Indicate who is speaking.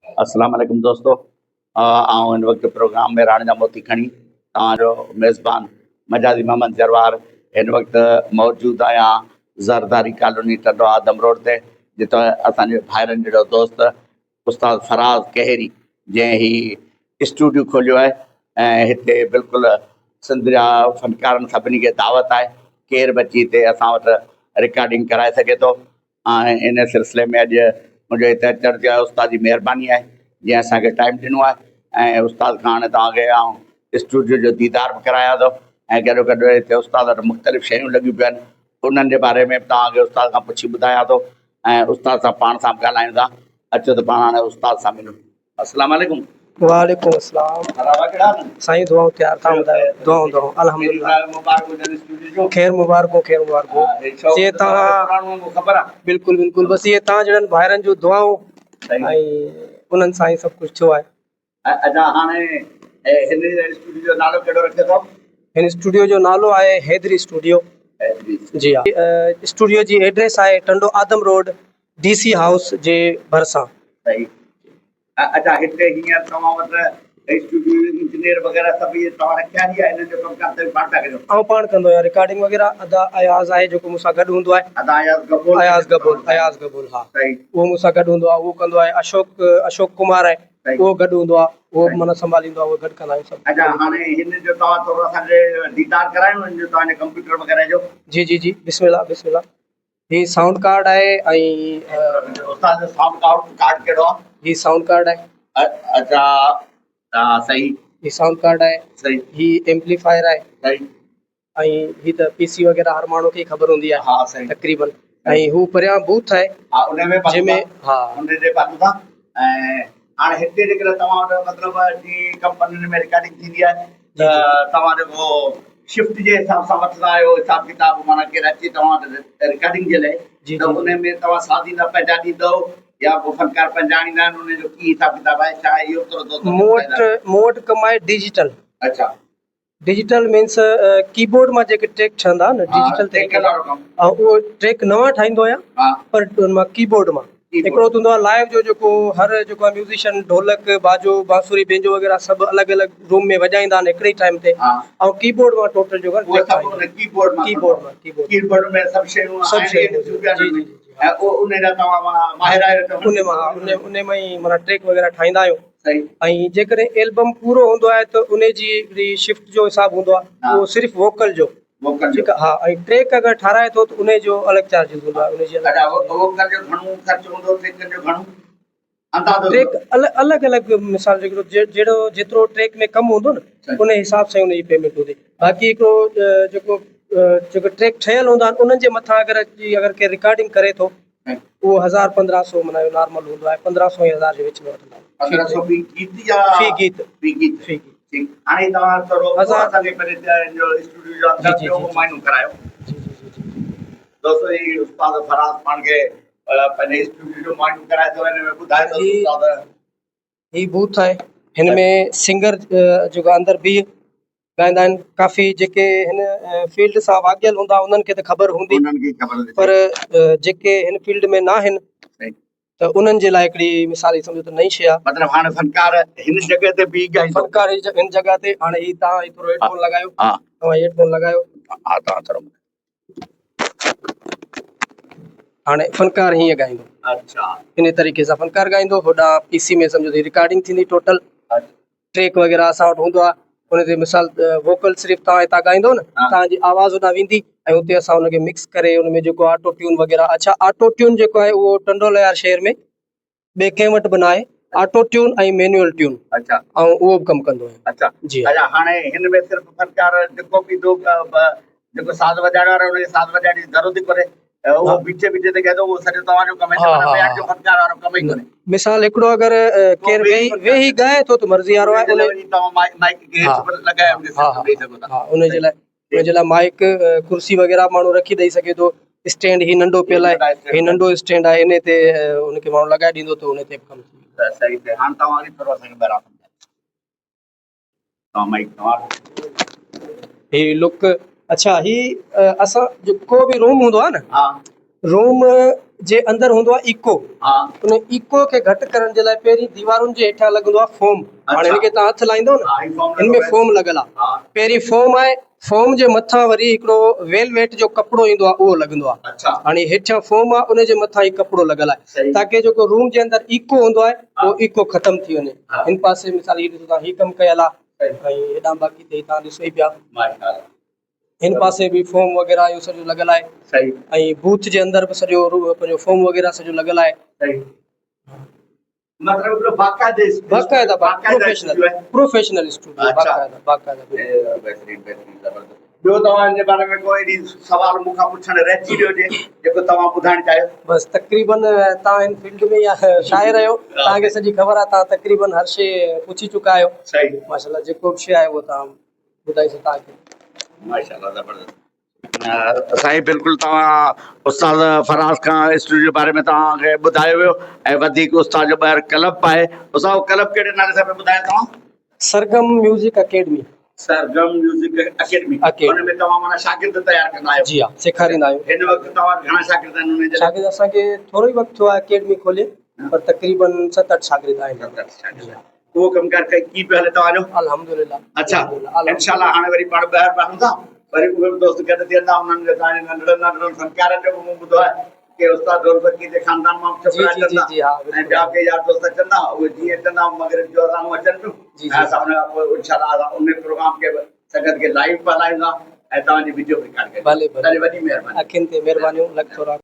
Speaker 1: السلام عليڪم دوستو آئون هن وقت پروگرام ۾ راڻي جا موتي کڻي توهان جو ميزبان مجازي محمد جروار هن وقت موجود آهيان زرداري ڪالوني ٽنڊو آدم روڊ تي جتي اسان جي ڀائرن جهڙو دوست استاد فراز ڪهيري جنهن هي اسٽوڊيو کوليو آهي ۽ هتي بلڪل سنڌ جا فنڪارن سڀني کي دعوت آهي ڪير به اچي هتي اسان وٽ رڪارڊنگ ڪرائي سگهي ٿو ۽ ان سلسلي ۾ اڄ منهنجو هتي اچڻ ٿيو آهي استاد جي مهرباني آهي جنهن اسان کي ٽائيم ڏنو آهي ۽ استاد کان هاڻي توهان کي آئون اسٽوڊيو جو ديدار به ڪرايان ٿو ۽ گڏو گڏ هتي استاد وٽ مختلف شيون لڳيون پيون آهن انهن جي باري ۾ به توهان کي استاد کان پڇي ٻڌايان ٿو ۽ استاد سان پاڻ سان به ڳالهايون ٿا اچو ته پاڻ هاڻي استاد سان ملون. السلام عليڪم.
Speaker 2: وعليڪم السلام سائين دعائون تيار تان ٻڌايو دعائون دعائون الحمدلله خير مبارڪون خير مبارڪون جي تان بلڪل بلڪل بس اهي تان جهڙن ڀائرن جون دعائون ۽ انهن سان ئي سڀ ڪجهه ٿيو آهي.
Speaker 1: اچا هاڻي هن اسٽوڊيو جو نالو ڪهڙو رکيو اٿو؟
Speaker 2: هن اسٽوڊيو جو نالو آهي حيدري اسٽوڊيو. جي ها اسٽوڊيو جي ايڊريس آهي Tando Adam road D C house جي ڀرسان.
Speaker 1: صحيح اچا هتي هينئر توهان وٽ اسٽوڊيو انجنيئر وغيره سڀ اهي توهان رکيا آهن يا انهن جو ڪم ڪار توهين پاڻ پيا ڪريو؟
Speaker 2: آئون پاڻ ڪندو آهيان رڪارڊنگ وغيره ادا اياز آهي جيڪو مون سان گڏ هوندو آهي.
Speaker 1: ادا اياز گبول.
Speaker 2: اياز گبول اياز گبول ها
Speaker 1: صحيح
Speaker 2: اهو مون سان گڏ هوندو آهي اهو ڪندو آهي اشوڪ اشوڪ ڪمار آهي اهو گڏ هوندو آهي اهو به معنيٰ سنڀاليندو آهي اهو گڏ ڪندا آهيون سڀ.
Speaker 1: اچا هاڻي هن جو توهان ٿورو اسان کي ديدار ڪرايو هن جو توهان جي ڪمپيوٽر وغيره جو.
Speaker 2: جي جي جي بسم الله بسم الله هي سائونڊ ڪارڊ آهي ۽
Speaker 1: استاد جو سائونڊ ڪارڊ ڪارڊ ڪهڙو آهي؟
Speaker 2: هي سائونڊ ڪارڊ آهي.
Speaker 1: اچا ها صحيح.
Speaker 2: هي سائونڊ ڪارڊ آهي.
Speaker 1: صحيح.
Speaker 2: هي ايمپليفائر آهي.
Speaker 1: صحيح.
Speaker 2: ۽ هي ته پي سي وغيره هر ماڻهو کي خبر هوندي آهي.
Speaker 1: ها صحيح.
Speaker 2: تقريبن ۽ هو پريان بوٿ آهي.
Speaker 1: ها ان ۾
Speaker 2: جنهن ۾ ها
Speaker 1: ان جي پاتو ٿا ۽ هاڻي هتي جيڪڏهن توهان وٽ مطلب جي ڪمپنين ۾ رڪارڊنگ ٿيندي آهي ته توهان جيڪو شفٽ جي حساب سان وٺندا آهيو حساب ڪتاب معنيٰ ڪير اچي توهان وٽ رڪارڊنگ جي لاء ته ان ۾ توهان سازيندا پنهنجا ڏيندؤ يا ڪو فنڪار پنهنجا آڻيندا آهن ان جو ڪي حساب ڪتاب آهي ڇا اهو ٿورو دوستن
Speaker 2: مون وٽ مون وٽ ڪم آهي ڊجيٽل.
Speaker 1: اڇا.
Speaker 2: ڊجيٽل مينس ڪي بورڊ مان جيڪي ٽريڪ ٺهندا نه ڊجيٽل طريقي سان اهو ٽريڪ نوان ٺاهيندو آهيان پر ان مان ڪي بورڊ مان هڪڙو ته هوندو آهي لائيو جو جيڪو هر جيڪو آهي ميوزيشن ڍولڪ باجو بانسري بينجو وغيره سڀ الڳ الڳ روم ۾ وڄائيندا آهن هڪڙي ئي ٽائيم تي ۽ ڪي بورڊ مان ٽوٽل جيڪو آهي ٽريڪ ٺاهيندو آهيان
Speaker 1: ڪي بورڊ مان
Speaker 2: ڪي بورڊ
Speaker 1: ڪي بورڊ ۾ سڀ شيون
Speaker 2: سڀ شيون جي جي جي
Speaker 1: ان جا توهان ماهر آهيو
Speaker 2: ان مان ان مان ئي معنيٰ ٽريڪ وغيره ٺاهيندا آهيون ۽ جيڪڏهن البم پورو هوندو آهي ته ان جي هڪڙي شفٽ جو حساب هوندو آهي اهو صرف ووڪل جو ٺيڪ آهي ها ۽ ٽريڪ اگر ٺاراهي ٿو ته ان جو الڳ چارجز هوندو آهي ان جي الڳ
Speaker 1: ووڪل جو گهڻو خرچ هوندو ٽريڪن جو گهڻو اندازو
Speaker 2: ٽريڪ الڳ الڳ مثال جيڪو جهڙو جيترو ٽريڪ ۾ ڪم هوندو نه ان حساب سان ان جي پيمينٽ هوندي باقي هڪڙو جيڪو جيڪو ٽريڪ ٺهيل هوندا آهن انهن جي مٿان اگر اگر ڪير رڪارڊنگ ڪري ٿو اهو هزار پندرهن سو معنيٰ اهو نارمل هوندو آهي پندرهن سو ۽ هزار جي وچ ۾ وٺندا آهيون.
Speaker 1: پندرهن سو في گيت يا
Speaker 2: في گيت
Speaker 1: في گيت
Speaker 2: في گيت
Speaker 1: ٺيڪ هاڻي توهان ٿورو
Speaker 2: هزار
Speaker 1: اسان کي پنهنجي جو اسٽوڊيو جو اندر
Speaker 2: جي
Speaker 1: جو
Speaker 2: جي
Speaker 1: معائنو ڪرايو.
Speaker 2: جي جي جي جي
Speaker 1: دوستو هي استاد فراز پاڻ کي پنهنجي اسٽوڊيو جو معائنو ڪرائي ٿو ان ۾ ٻڌائي ٿو
Speaker 2: هي
Speaker 1: استاد
Speaker 2: هي بوٿ آهي هن ۾ سنگر جيڪو اندر بيهه ڳائيندا آهن ڪافي جيڪي هن فيلڊ سان واڳيل هوندا انهن کي ته خبر هوندي
Speaker 1: انهن کي خبر هوندي
Speaker 2: پر جيڪي هن فيلڊ ۾ نه آهن ته انهن جي لاء هڪڙي مثال هي سمجهو ته نئين شيء آهي.
Speaker 1: مطلب هاڻي فنڪار هن جڳهه تي بيهي ڳائيندو.
Speaker 2: فنڪار هن جڳهه تي هاڻي هي توهان هي ٿورو هيڊ فون لڳايو
Speaker 1: ها
Speaker 2: توهان هيڊ فون لڳايو.
Speaker 1: ها توهان ٿورو
Speaker 2: هاڻي فنڪار هيئن ڳائيندو.
Speaker 1: اڇا.
Speaker 2: ان طريقي سان فنڪار ڳائيندو هوڏانهن پي سي ۾ سمجهو ته رڪارڊنگ ٿيندي ٽوٽل ٽريڪ وغيره اسان وٽ هوندو آهي ان تي مثال ووڪل صرف توهان هتان ڳائيندو نه توهان جي آواز هوڏانهن ويندي ۽ اتي اسان ان کي مڪس ڪري ان ۾ جيڪو آٽو ٽيون وغيره اڇا آٽو ٽيون جيڪو آهي اهو ٽنڊو لهيار شهر ۾ ٻئي ڪنهن وٽ به ناهي آٽو ٽيون ۽ مينوئل ٽيون
Speaker 1: اڇا
Speaker 2: آئون اهو به ڪم ڪندو آهيان.
Speaker 1: اڇا
Speaker 2: جي
Speaker 1: اڇا هاڻي هن ۾ صرف فنڪار جيڪو به ايندو جيڪو ساز وڄائڻ وارو ان کي ساز وڄائڻ جي ضرورت ئي ڪونهي اهو بيٺي بيٺي تي ڳائيندو اهو سڄو توهان جو ڪم آهي معنيٰ بينڊ جو فنڪار وارو ڪم ئي ڪونهي.
Speaker 2: مثال هڪڙو اگر ڪير ويهي ويهي ڳائي ٿو ته مرضي وارو آهي
Speaker 1: ان جي لاء وڃي توهان مائيڪ کي هيٺ لڳائي ان کي سيٽ ڏئي سگهو ٿا.
Speaker 2: ها ان جي لاء ان جي لاء مائيڪ ڪرسي وغيره ماڻهو رکي ڏئي سگهي ٿو اسٽينڊ هي ننڍو پيل آهي هي ننڍو اسٽينڊ آهي ان تي ان کي ماڻهو لڳائي ڏيندو ته ان تي به ڪم ٿي ويندو.
Speaker 1: صحيح صحيح هاڻ توهان وري ٿورو اسان کي ٻاهران سمجهايو.
Speaker 2: هي لڪ اڇا هي اسان جو ڪو به روم هوندو آهي نه
Speaker 1: ها.
Speaker 2: روم جي اندر هوندو آهي ايڪو
Speaker 1: ها
Speaker 2: ان ايڪو کي گهٽ ڪرڻ جي لاء پهرين ديوارن جي هيٺيان لڳندو آهي فوم. هاڻي هن کي توهان هٿ لائيندو نه هن ۾ فوم لڳل آهي. پهرين فوم آهي، فوم جي مٿان وري هڪڙو ويلويٽ جو ڪپڙو ايندو آهي اهو لڳندو آهي. هاڻي هيٺيان فوم آهي ان جي مٿان هي ڪپڙو لڳل آهي تاڪه جيڪو روم جي اندر ايڪو هوندو آهي اهو ايڪو ختم ٿي وڃي. هن پاسي مثال هي ڏسو توهان هي ڪم ڪيل آهي ۽ هيڏانهن باقي ته هي توهان ڏسو ئي پيا. هن پاسي به فوم وغيره اهو سڄو لڳل آهي ۽ بوٿ جي اندر به سڄو پنهنجو فوم وغيره سڄو لڳل آهي.
Speaker 1: مطلب هڪڙو باقاعده
Speaker 2: باقاعده پروفيشنل پروفيشنل اسٽوڊيو باقاعده باقاعده
Speaker 1: بهترين بهترين زبردست. ٻيو توهان جي باري ۾ ڪو اهڙي سوال مون کان پڇڻ رهجي ويو هجي جيڪو توهان ٻڌائڻ چاهيو؟
Speaker 2: بس تقريبن توهان هن فيلڊ ۾ يا شاعر آهيو توهان کي سڄي خبر آهي توهان تقريبن هر شي پڇي چڪا آهيو.
Speaker 1: صحيح.
Speaker 2: ماشاءالله جيڪو به شي آهي اهو توهان ٻڌائي سو توهان کي.
Speaker 1: ماشاءالله زبردست سائين بلڪل توهان استاد فراز کان اسٽوڊيو جي باري ۾ توهان کي ٻڌايو ويو ۽ وڌيڪ استاد جو ٻاهر ڪلب به آهي استاد اهو ڪلب ڪهڙي نالي سان پيا ٻڌايو توهان؟
Speaker 2: Sargam music academy.
Speaker 1: Sargam music academy ان ۾ توهان معنيٰ شاگرد تيار ڪندا آهيو؟
Speaker 2: جي ها سيکاريندا آهيون.
Speaker 1: هن وقت توهان وٽ گهڻا شاگرد آهن ان جي؟
Speaker 2: شاگرد اسان کي ٿورو ئي وقت ٿيو آهي اڪيڊمي کولي پر تقريبن 7 8 شاگرد آهن.
Speaker 1: 7 8 شاگرد اهو ڪم ڪار ڪيئن پيو هلي توهان جو؟
Speaker 2: الحمدلله.
Speaker 1: اڇا انشاء الله هاڻي وري پاڻ ٻاهر به هلون ٿا وري اهي به دوست گڏ ٿين ٿا انهن جو توهان جي ننڍڙن ننڍڙن فنڪارن جو به مون ٻڌو آهي ڪي استاد ڍول فقير جي خاندان مان به ڇوڪرا اچن ٿا ۽ ٻيا ڪي يار دوست اچن ٿا اهي جيئن اچن ٿا مغرب جو اذانون اچن پيون ۽ اسان ان کان پوء انشاء الله اسان ان پروگرام کي به سنگت کي لائيو به هلايون ٿا ۽ توهان جي وڊيو به رڪارڊ ڪيون ٿا.
Speaker 2: ڀلي
Speaker 1: ڀلي وڏي مهرباني.
Speaker 2: اکين تي مهربانيون لک ٿورا.